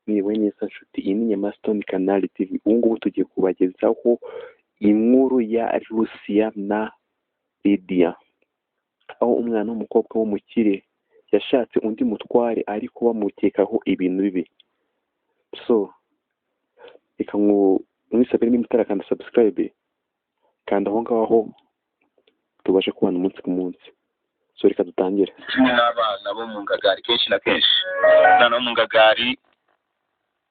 Mwiriwe neza nshuti, iyi ni Nyamasitoni Kanali TV. Ubu ngubu tugiye kubagezaho inkuru ya Lucia na Lidiya, aho umwana w'umukobwa w'umukire yashatse undi mutware ariko bamukekaho ibintu bibi. So reka mwisabire niba utarakanda subscribe, kanda aho ngaho tubashe kubana umunsi ku munsi. So reka dutangire. Kimwe n'abana bo mu ngagari, kenshi na kenshi umwana wo mu ngagari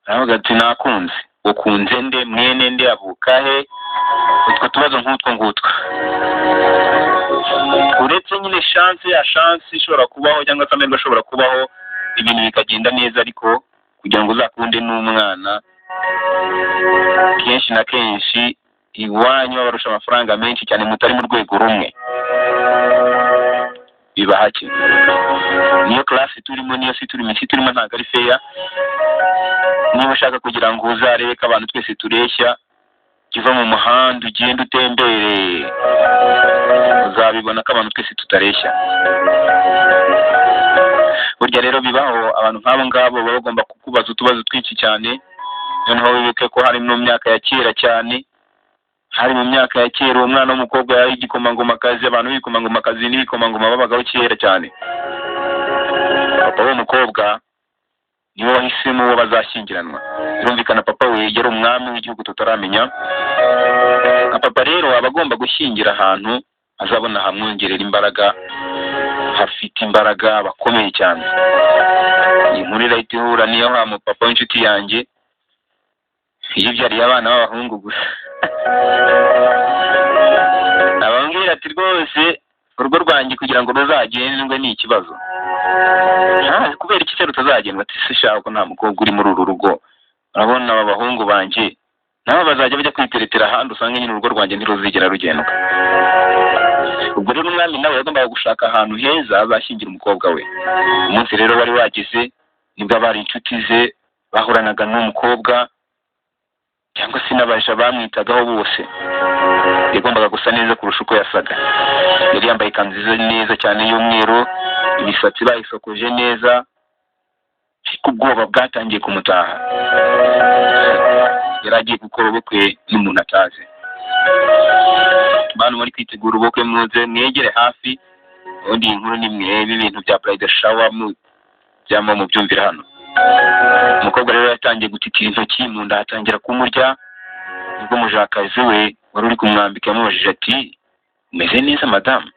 aravuga ati: "Nakunze." "Ukunze nde? Mwene nde? Avuka he?" Utwo tubazo nk'utwo ngutwo, uretse nyine chance ya chance ishobora kubaho cyangwa se amahirwe ashobora kubaho, ibintu bikagenda neza. Ariko kugira ngo uzakunde n'umwana, kenshi na kenshi iwanyu babarusha amafaranga menshi cyane, mutari mu rwego rumwe, biba hake. Niyo class turimo, niyo si turimo, isi turimo ntabwo ari fair. Niba ushaka kugira ngo uzarebe ko abantu twese tureshya, jya uva mu muhanda ugende utembere, uzabibona ko abantu twese tutareshya. Burya rero bibaho, abantu nk'abo ngabo baba bagomba kukubaza utubazo twinshi cyane. Noneho wibuke ko hari mu myaka ya kera cyane, hari mu myaka ya kera, uwo mwana w'umukobwa yari igikomangomakazi. Abantu b'ibikomangomakazi n'ibikomangoma babagaho kera cyane. Papa w'umukobwa niwe wahisemo uwo bazashyingiranwa. Birumvikana, papa we yari umwami w'igihugu tutaramenya. Nka papa rero aba agomba gushyingira ahantu azabona hamwongerera imbaraga, hafite imbaraga, bakomeye cyane. Iyi nkuru irahita ihura niyo wa mupapa w'inshuti yanjye yibyariye abana b'abahungu gusa. Abambwira ati: "Rwose urugo rwanjye kugira ngo ruzagendwe ni ikibazo." "Kubera iki se rutazagendwa?" Ati: "Se shaka ko nta mukobwa uri muri uru rugo, urabona aba bahungu banjye nabo bazajya bajya kwiteretera ahandi, usanga nyine urugo rwanjye ntiruzigera rugendwa." Ubwo rero umwami nawe yagombaga gushaka ahantu heza azashyingira umukobwa we. Umunsi rero wari wageze, nibwo abari inshuti ze bahoranaga n'umukobwa cyangwa se n'abaja bamwitagaho bose, yagombaga gusa neza kurusha uko yasaga. Yari yambaye ikanzu nziza neza cyane y'umweru, imisatsi bayisokoje neza, ariko ubwoba bwatangiye kumutaha. Yari agiye gukora ubukwe n'umuntu atazi. Bantu muri kwitegura ubukwe, muze mwegere hafi, ubundi iyi nkuru ni mwebe ibintu bya bridal shower byama mubyumvira hano. Umukobwa rero yatangiye gutitira intoki, mu nda hatangira kumurya. Nibwo umujakazi we wari uri kumwambika yamubajije ati: "Umeze neza, madamu?"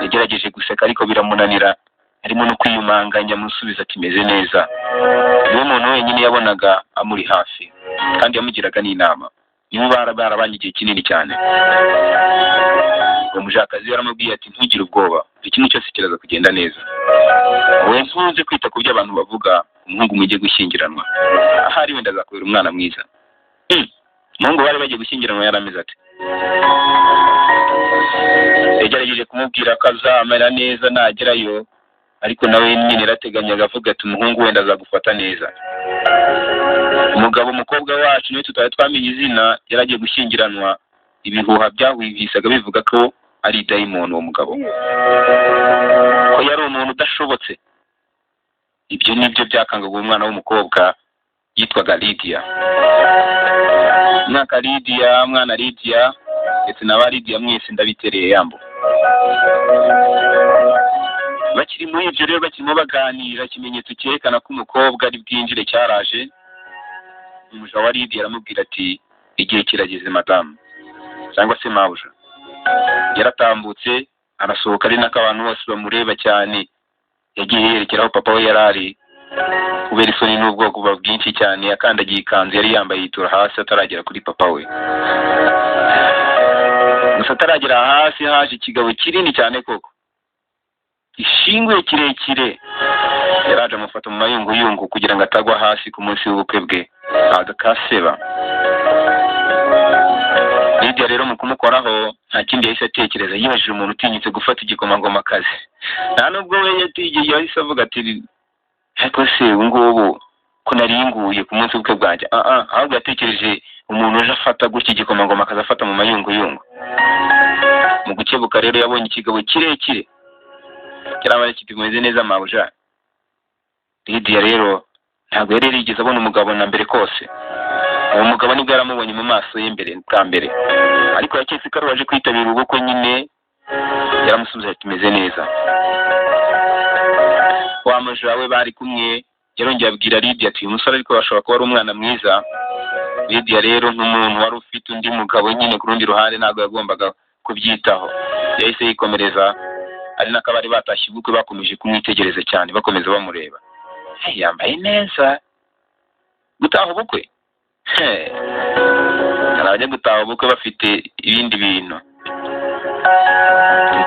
Yagerageje guseka ariko biramunanira, harimo no kwiyumanganya, amusubiza ati: "Meze neza." Niwe muntu wenyine yabonaga amuri hafi kandi yamugiraga n'inama, niwe barabanye igihe kinini cyane. Uwo mujakazi yaramubwiye ati: "Ntugire ubwoba, buri kimwe cyose kiraza kugenda neza. Wowe ntuze kwita ku byo abantu bavuga. Umuhungu mujye gushyingiranwa ahari wenda azakubera umwana mwiza." Umuhungu bari bagiye gushyingiranwa yari ameze ati, yagerageje kumubwira ko azamera neza nagerayo, ariko nawe nyine yarateganyaga, avuga ati: "Umuhungu wenda azagufata neza." Umugabo, umukobwa wacu niwe tutari twamenye izina, yari agiye gushyingiranwa. Ibihuha byahwihisaga bivuga ko ari dayimoni uwo mugabo, ko yari umuntu udashobotse. Ibyo nibyo byakangaga uwo mwana w'umukobwa yitwaga Lidiya. Mwaka Lidiya, mwana Lidiya, ndetse na ba Lidiya mwese ndabitereye yambo. Bakiri muri ibyo rero, bakirimo baganira, ikimenyetso cyerekana ko umukobwa ari bwinjire cyaraje. Umuja wa Lidiya aramubwira ati: "Igihe kirageze, madamu," cyangwa se mabuja. Yaratambutse arasohoka, ari nako abantu bose bamureba cyane. Yagiye yerekera aho papa we yari ari. Kubera isoni n'ubwoko bwinshi cyane, yakandagiye ikanzu yari yambaye yitura hasi ataragera kuri papa we. Gusa ataragera hasi, haje ikigabo kinini cyane koko, gishinguye, kirekire. Yaraje amufata mu mayunguyungu kugira ngo atagwa hasi ku munsi w'ubukwe bwe, agakaseba. Lidiya rero mu kumukoraho nta kindi yahise atekereza, yibajije umuntu utinyutse gufata igikomangomakazi. Nta nubwo we yatigiye, yahise avuga ati: "Ariko se ubu ngubu ko naringuye ku munsi w'ubukwe bwanjye?" Ah ah, ahubwo yatekereje umuntu uje afata gutya igikomangomakazi, afata mu mayunguyungu. Mu gukebuka rero yabonye ikigabo kirekire kiramara kiti: "Meze neza, mabuja." Lidiya rero Ntabwo yari yarigeze abona umugabo na mbere kose. Uwo mugabo nibwo yaramubonye mu maso ye mbere bwa mbere, ariko yaketse ko ari uwaje kwitabira ubukwe nyine. Yaramusubiza ati: "Meze neza." Wa muja we bari kumwe yarongeye abwira Lidiya ati: "Uyu musore ariko ashobora kuba ari umwana mwiza." Lidiya rero, nk'umuntu wari ufite undi mugabo nyine ku rundi ruhande, ntabwo yagombaga kubyitaho, yahise yikomereza. Ari nako abari batashye ubukwe bakomeje kumwitegereza cyane, bakomeza bamureba. "Hey, yambaye neza gutaha ubukwe." Hey, hari abajya gutaha ubukwe bafite ibindi bintu.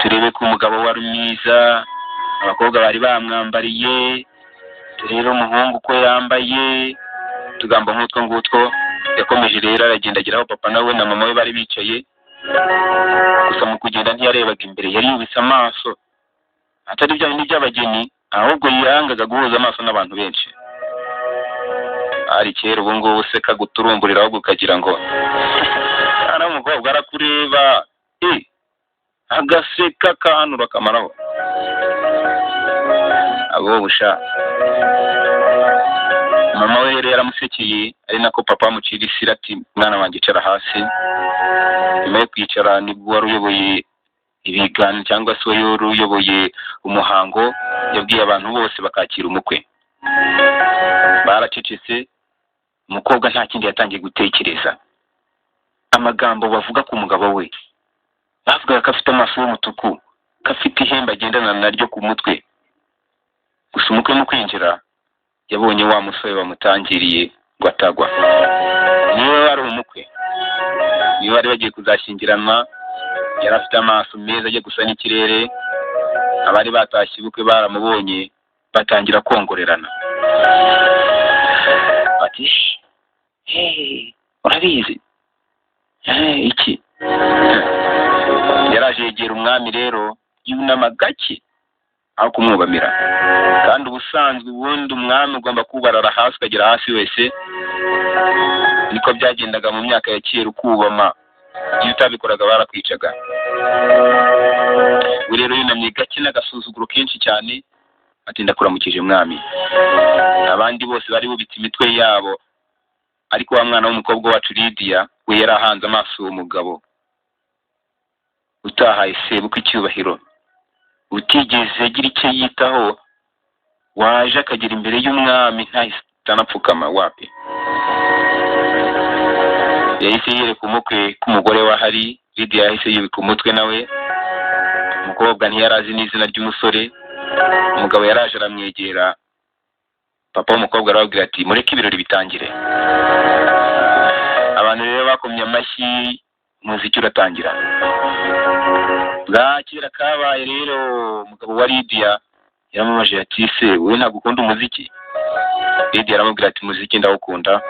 Turebe ko umugabo wari mwiza, abakobwa bari bamwambariye, turebe umuhungu uko yambaye, utugambo nk'utwo ngutwo. Yakomeje rero aragenda agera aho papa nawe na mama we bari bicaye. Gusa mu kugenda ntiyarebaga imbere, yari yubitse amaso, atari bya bindi by'abageni, ahubwo yangaga guhuza amaso n'abantu benshi. Ari kera, ubu ngubu se kaguturumburira, ahubwo ukagira ngo ari umukobwa arakureba, agaseka kanura akamaraho abo busha. Mama we rero yaramusekeye, ari nako papa amucira isira ati: "Mwana wanjye, icara hasi." Nyuma yo kwicara, nibwo wari uyoboye ibiganiro cyangwa se wari uyoboye umuhango yabwiye abantu bose bakakira umukwe. Baracecetse. Umukobwa nta kindi yatangiye gutekereza, amagambo bavuga ku mugabo we. Bavugaga ko afite amaso y'umutuku, ko afite ihembe agendana naryo ku mutwe. Gusa umukwe mu kwinjira yabonye wa musore bamutangiriye ngo atagwa. Niwe wari umukwe, niwe bari bagiye kuzashyingiranwa. Yari afite amaso meza ajya gusa n'ikirere. Abari batashye ubukwe baramubonye, batangira kongorerana bati: "Hey, urabizi iki?" Yaraje yegera umwami rero, yunama gake aho kumwubamira, kandi ubusanzwe ubundi umwami ugomba kubarara hasi ukagera hasi wese. Niko byagendaga mu myaka ya kera, ukubama. Iyo utabikoraga barakwicaga. We rero yunamye gake n'agasuzuguro kenshi cyane, ati: "Ndakuramukije, mwami." Abandi bose bari bubitse imitwe yabo, ariko wa mwana w'umukobwa wacu Lidiya we yari ahanze amaso uwo mugabo utahaye sebukwe icyubahiro, utigeze agira icyo yitaho, waje akagera imbere y'umwami ntahise anapfukama. Wapi, yahise yereka umukwe ko umugore we ahari. Lidiya yahise yubika umutwe nawe. Umukobwa ntiyari azi n'izina ry'umusore. Umugabo yaraje aramwegera. Papa w'umukobwa arababwira ati: "Mureke ibirori bitangire." Abantu rero bakomye amashyi, umuziki uratangira. Bwa kera kabaye rero, umugabo wa Lidiya yaramubajije ati: "Se wowe ntabwo ukunda umuziki?" Lidiya aramubwira ati: "Umuziki ndawukunda."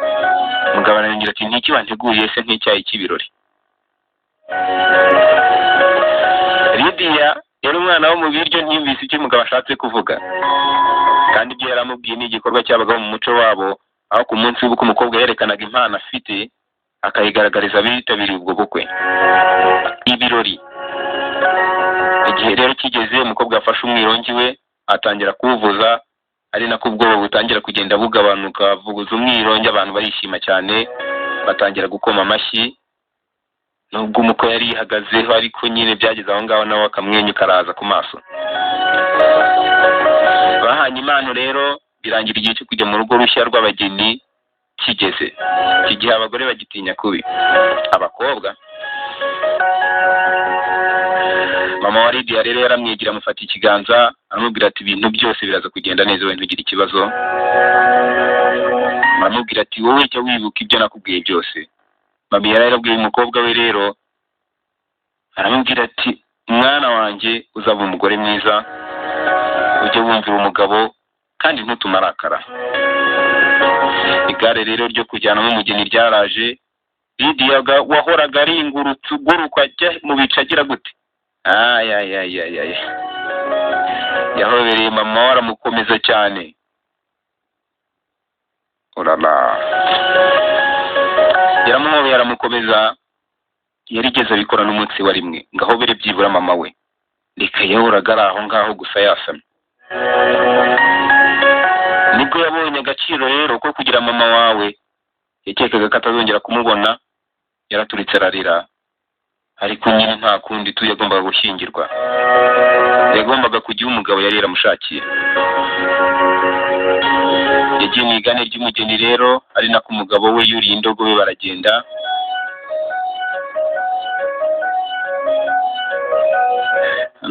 Umugabo arongera ati: "Ntiki wanteguye se nk'icyayi cy'ibirori?" Lidiya yari umwana wo mu biryo, ntiyumvise icyo umugabo ashatse kuvuga, kandi ibyo yaramubwiye ni igikorwa cyabagaho mu muco wabo, aho ku munsi w'ubukwe umukobwa yerekanaga impano afite, akayigaragariza abitabiriye ubwo bukwe, ibirori. Igihe rero kigeze, umukobwa yafashe umwirongi we atangira kuwuvuza, ari nako ubwoba butangira kugenda bugabanuka. Avuguza umwirongi, abantu barishima cyane, batangira gukoma amashyi, nubwo umukwe yari yihagazeho, ariko nyine byageze aho ngaho nawe akamwenyu karaza ku maso. Bahanye impano rero, birangira igihe cyo kujya mu rugo rushya rw'abageni kigeze. Iki gihe abagore bagitinya kubi abakobwa. Mama wa Lidiya rero yaramwigira, amufata ikiganza, aramubwira ati: "Ibintu byose biraza kugenda neza, wowe ntugire ikibazo." Aramubwira ati: "Wowe jya wibuka ibyo nakubwiye byose." Mama yari yarabwiye umukobwa we rero, aramubwira ati: "Mwana wanjye, uzaba umugore mwiza, ujye wumvira umugabo kandi ntutumarakara." Igare rero ryo kujyanamo umugeni ryaraje. Lidiya wahoraga aringurutse uguruka ajya mu bicu agira gute, ayayayayaya, yahobereye mama we aramukomeza cyane. Urara yaramuhobeye aramukomeza. Yarigeze abikora n'umunsi wa rimwe ngo ahobere byibura mama we? Reka, yahoraga ari aho ngaho gusa yasamye. Nibwo yabonye agaciro rero ko kugira mama wawe. Yakekaga ko atazongera kumubona, yaraturitse ararira, ariko nyine nta kundi tu, yagombaga gushyingirwa, yagombaga kujya umugabo yari yaramushakiye. Yagiye mu igane ry'umugeni rero, ari nako umugabo we yuriye indogobe baragenda.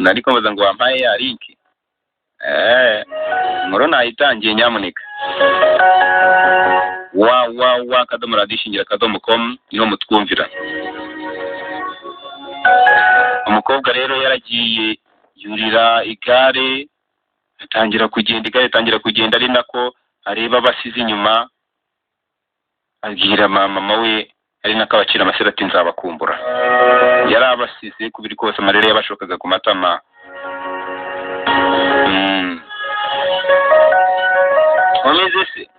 Ariko mbaza ngo wampaye ya linki, inkuru nayitangiye nyamuneka. www.radioshingiro.com niho mutwumvira. Umukobwa rero yaragiye yurira igare, atangira kugenda, igare atangira kugenda, ari nako areba abasize inyuma, abwira mama we, ari nako abacira amaseri ati nzabakumbura. Yari abasize kubiri kose, amarira yabashokaga ku matama. Umeze se?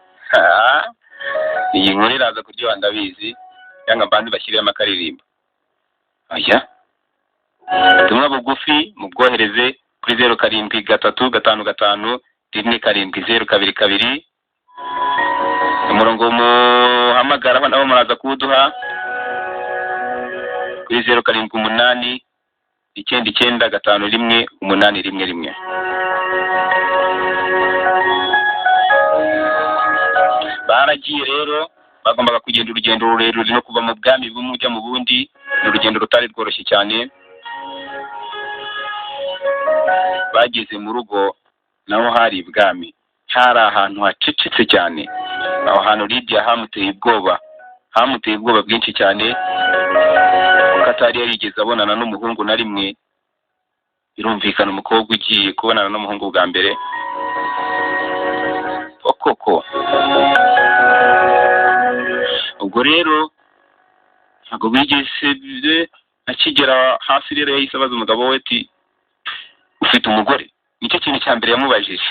Iyi nkuru iraza kuryoha ndabizi, cyangwa mbanze bashyiremo akaririmbo. Oya, ubutumwa bugufi mubwohereze kuri 073 55 17 022. Umurongo muhamagara nabo muraza kuwuduha kuri 078 99 51 811. Baragiye rero, bagombaga kugenda urugendo rurerure no kuva mu bwami bumwe ujya mu bundi, ni urugendo rutari rworoshye cyane. Bageze mu rugo naho hari ibwami, hari ahantu hacecetse cyane. Aho hantu Lidiya hamuteye ubwoba, hamuteye ubwoba bwinshi cyane, kuko atari yarigeze abonana n'umuhungu na rimwe. Birumvikana umukobwa ugiye kubonana n'umuhungu bwa mbere koko. Ubwo rero ntabwo bigeze akigera hasi rero, yahise abaza umugabo we ati ufite umugore? Nicyo kintu cya mbere yamubajije.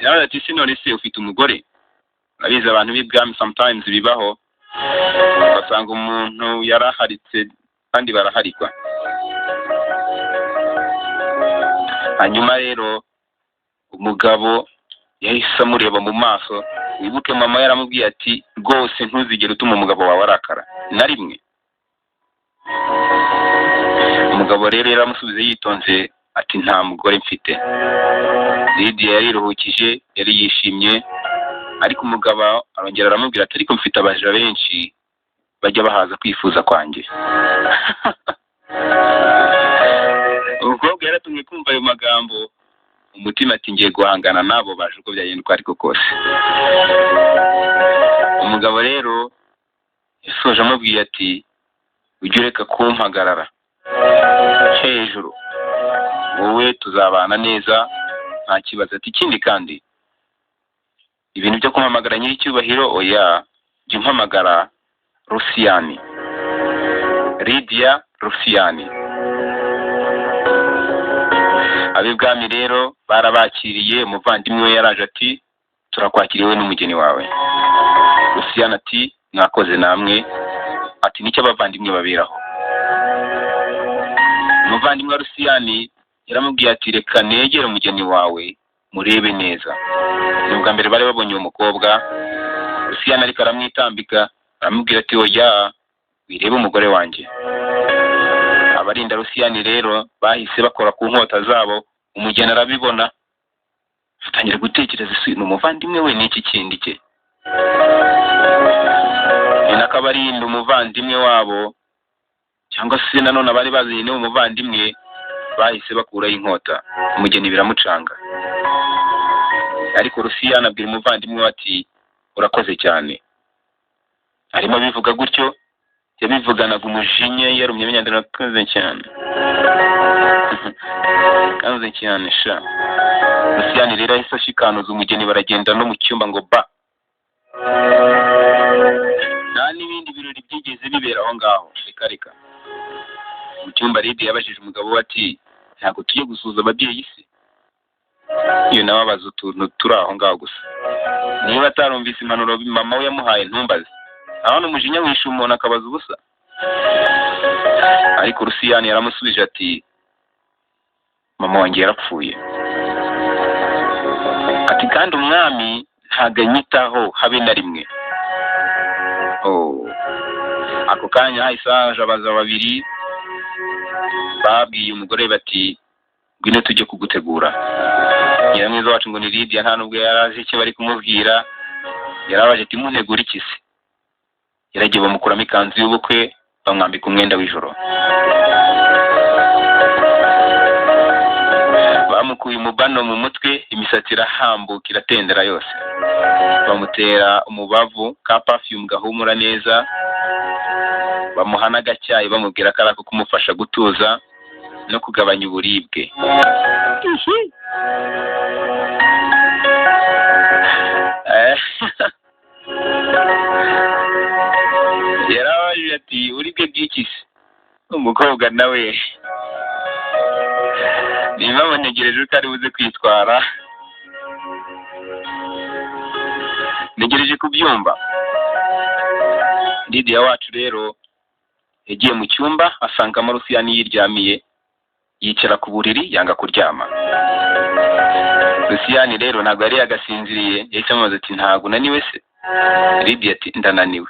Yaravuze ati si none se ufite umugore? Urabizi abantu b'ibwami sometimes bibaho, basanga umuntu yaraharitse kandi baraharikwa. Hanyuma rero umugabo yahise amureba mu maso. Wibuke mama yaramubwiye ati rwose ntuzigere utuma umugabo wawe arakara na rimwe. Umugabo rero yaramusubize yitonze ati nta mugore mfite. Lidiya yariruhukije, yari yishimye, ariko umugabo arongera aramubwira ati ariko mfite abaja benshi bajya bahaza kwifuza kwanjye. Umukobwa yaratumwe kumva ayo magambo, umutima ati ngiye guhangana nabo baje uko byagenda uko ariko kose. Umugabo rero yasoje amubwiye ati ujye ureka kumpagarara hejuru, wowe tuzabana neza nta kibazo. Ati ikindi kandi ibintu byo kumpamagara nyiricyubahiro oya, jya umpamagara Rusiyani, Lidiya Rusiyani. Ab'ibwami rero barabakiriye, umuvandimwe we yaraje ati turakwakiriwe n'umugeni wawe. Rusiyani ati mwakoze namwe, ati nicyo abavandimwe baberaho. Umuvandimwe wa Rusiyani yaramubwiye ati reka negere umugeni wawe murebe neza. Ni ubwa mbere bari babonye uwo mukobwa. Rusiyani ariko aramwitambika, aramubwira ati oya wirebe umugore wanjye. Abarinda Rusiyani rero bahise bakora ku nkota zabo, umugeni arabibona, atangira gutekereza isi ni umuvandimwe we n'iki kindi cye. Ni nako abarinda umuvandimwe wabo cyangwa se nanone abari bazanye n'uwo muvandimwe bahise bakuraho inkota, umugeni biramucanga. Ariko Rusiyani abwira umuvandimwe we ati urakoze cyane. Arimo abivuga gutyo, yabivuganaga umujinya, yarumye imyenda, urakoze cyane, kaze cyane sha. Rusiyani rero ahise ashikanuza umugeni, baragenda no mu cyumba ngo ba. Nta n'ibindi birori byigeze bibera aho ngaho, reka reka. Mu cyumba Lidiya yabajije umugabo we ati ntabwo tujye gusuhuza ababyeyi se? Iyo nawe abaza utuntu turi aho ngaho gusa. Niba atarumvise impanuro mama we yamuhaye ntumbaze. Aho n'umujinya wishe umuntu akabaza ubusa. Ariko Rusiyani yaramusubije ati mama wanjye yarapfuye. Kandi umwami ntabwo anyitaho habe na rimwe. Oh. Ako kanya hahise haje abaza babiri babwiye umugore bati ngwino tujye kugutegura. Nyiramwiza wacu ngo ni Lidiya, nta nubwo yari azi icyo bari kumubwira, yarabaje ati muntegura iki se? Yaragiye bamukuramo ikanzu y'ubukwe, bamwambika umwenda w'ijoro. Bamukuye umubano mu mutwe, imisatsi irahambuka iratendera yose, bamutera umubavu ka perfume gahumura neza, bamuha n'agacyayi bamubwira ko ari ako kumufasha gutuza no kugabanya uburibwe. Yarabajije ati uribwe bw'iki se? Umukobwa nawe niba ntegereje uko ari buze kwitwara, ntegereje kubyumva. Lidiya wacu rero yagiye mu cyumba asangamo Rusiyani yiryamiye, yicara ku buriri yanga kuryama. Rusiyani rero ntabwo yari yagasinziriye, yahise amubaza ati ntabwo unaniwe se? Lidiya ati ndananiwe.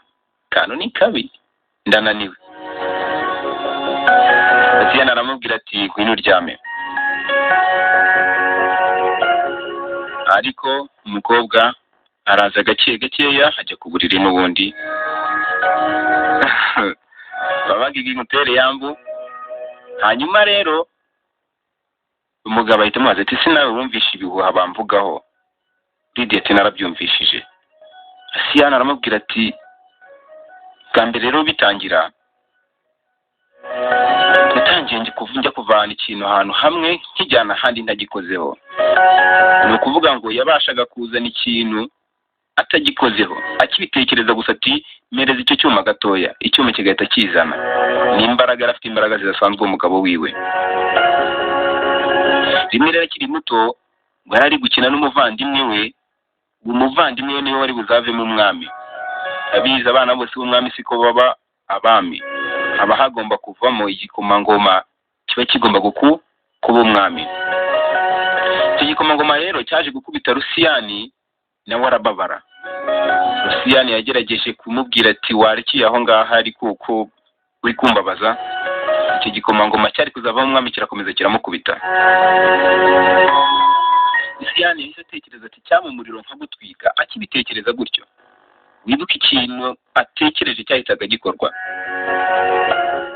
Kantu ni kabi, ndananiwe. Rusiyani aramubwira ati ngwino uryame. Ariko umukobwa araza gake gakeya ajya ku buriri n'ubundi. Babaga inkutere yambu. Hanyuma rero umugabo ahita amubaza ati se nawe wumvishe ibihuha bamvugaho? Lidiya ati narabyumvishije. Siyana aramubwira ati bwa mbere rero bitangira natangiye njya kuvana ikintu ahantu hamwe nkijyana ahandi ntagikozeho. Ni ukuvuga ngo yabashaga kuzana ikintu atagikozeho, akibitekereza gusa ati mpereza icyo cyuma gatoya, icyuma kigahita kizana. Ni imbaraga, yari afite imbaraga zidasanzwe umugabo wiwe. Rimwe rero akiri muto ngo yari ari gukina n'umuvandimwe we, umuvandimwe we niwe wari buzavemo umwami. Abizi abana bose b'umwami siko baba abami, haba hagomba kuvamo igikomangoma kiba kigomba kuba umwami. Icyo gikomangoma rero cyaje gukubita Rusiyani, nawe arababara. Rusiyani yagerageje kumubwira ati warekiye aho ngaho ariko uko uri kumbabaza. Icyo gikomangoma cyari kuzavamo umwami kirakomeza kiramukubita. Rusiyani yahise atekereza ati cyaba umuriro nkagutwika. Akibitekereza gutyo, wibuke ikintu atekereje cyahitaga gikorwa.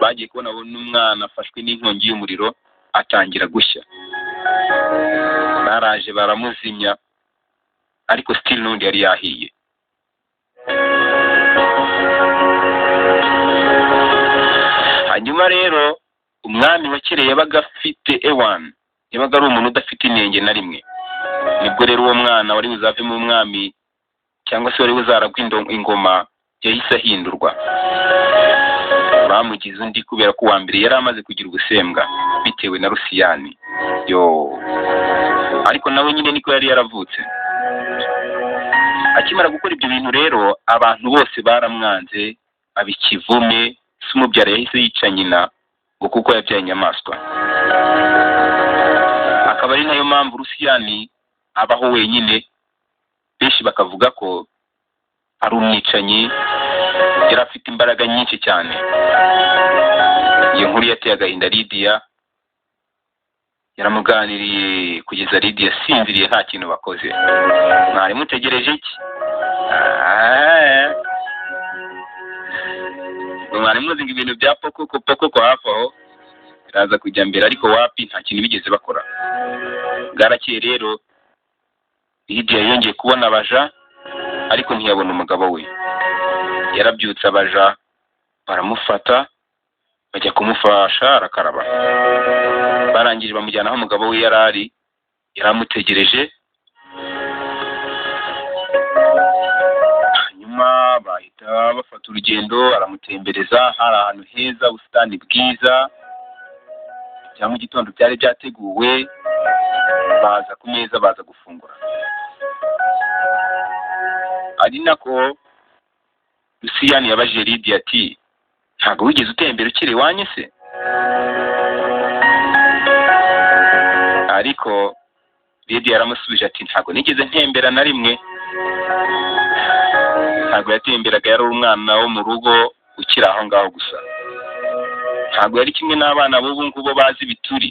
Bagiye kubona n'umwana afashwe n'inkongi y'umuriro atangira gushya. Baraje baramuzimya, ariko still n'undi yari yahiye. Hanyuma rero umwami wa kera yabaga afite ewan, yabaga ari umuntu udafite inenge na rimwe. Nibwo rero uwo mwana wari buzavemo umwami cyangwa se wari buzaragwa ingoma yahise ahindurwa. Bamugize undi kubera ko uwa mbere yari amaze kugira ubusembwa bitewe na Rusiyani. Yo, ariko nawe nyine niko yari yaravutse. Akimara gukora ibyo bintu rero abantu bose baramwanze, aba ikivume. Se umubyara yahise yica nyina ngo kuko yabyaye inyamaswa. Akaba ari nayo mpamvu Rusiyani abaho wenyine, benshi bakavuga ko ari umwicanyi, yari afite imbaraga nyinshi cyane. Iyo nkuru yateye agahinda Lidiya, yaramuganiriye kugeza Lidiya asinziriye nta kintu bakoze. Mwari mutegereje iki? Mwari muzi ngo ibintu bya pokoko pokoko hafi aho biraza kujya mbere, ariko wapi, nta kintu bigeze bakora. Bwarakeye rero Lidiya yongeye kubona abaja, ariko ntiyabona umugabo we. Yarabyutse abaja baramufata bajya kumufasha arakaraba. Barangije bamujyana aho umugabo we yari ari, yaramutegereje. Hanyuma bahita bafata urugendo, aramutembereza. Hari ahantu heza, ubusitani bwiza, bya mu gitondo byari byateguwe. Baza ku meza baza gufungura. Ari nako Rusiyani yabajije Lidiya ati ntabwo wigeze utembera ukiri iwanyu se? Ariko Lidiya yaramusubije ati: "Ntabwo nigeze ntembera na rimwe." Ntabwo yatemberaga, yari umwana wo mu rugo ukiri aho ngaho gusa. Ntabwo yari kimwe n'abana b'ubu ngubu bazi ibituri.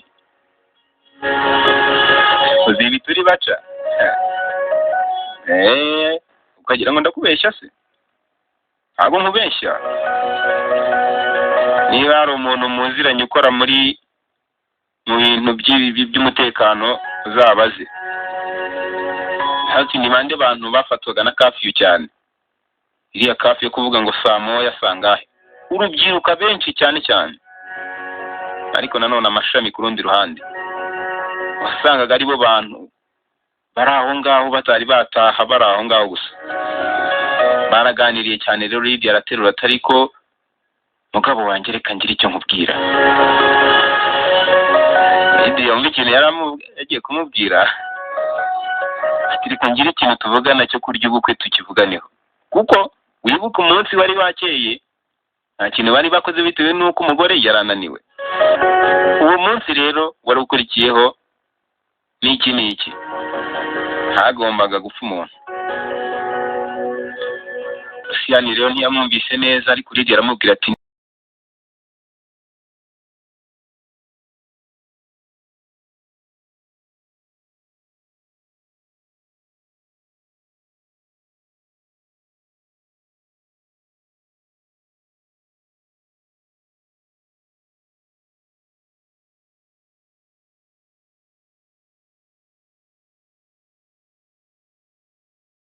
Uzi ibituri baca? Ukagira ngo ndakubeshya se? Ntabwo nkubeshya. Niba hari umuntu muziranye ukora mu bintu by'umutekano, uzabaze hati: "Ni bande bantu bafatwaga na curfew cyane?" Iriya curfew yo kuvuga ngo saa moya, saa ngahe, urubyiruko benshi cyane cyane. Ariko nanone amashami ku rundi ruhande, wasangaga aribo bantu bari aho ngaho batari bataha, bari aho ngaho gusa. Baraganiriye cyane rero. Lidiya araterura atari ko: "Mugabo wanjye, reka ngire icyo nkubwira." Lidiya yumva ikintu yari yagiye kumubwira, ati: "Reka ngire ikintu tuvugana cyo kurya ubukwe tukivuganeho." Kuko wibuke umunsi wari wakeye, nta kintu bari bakoze bitewe n'uko umugore yari ananiwe. Uwo munsi rero wari ukurikiyeho n'iki n'iki, hagombaga gupfa umuntu. Siyani rero ntiyamwumvise neza, ariko Lidiya aramubwira ati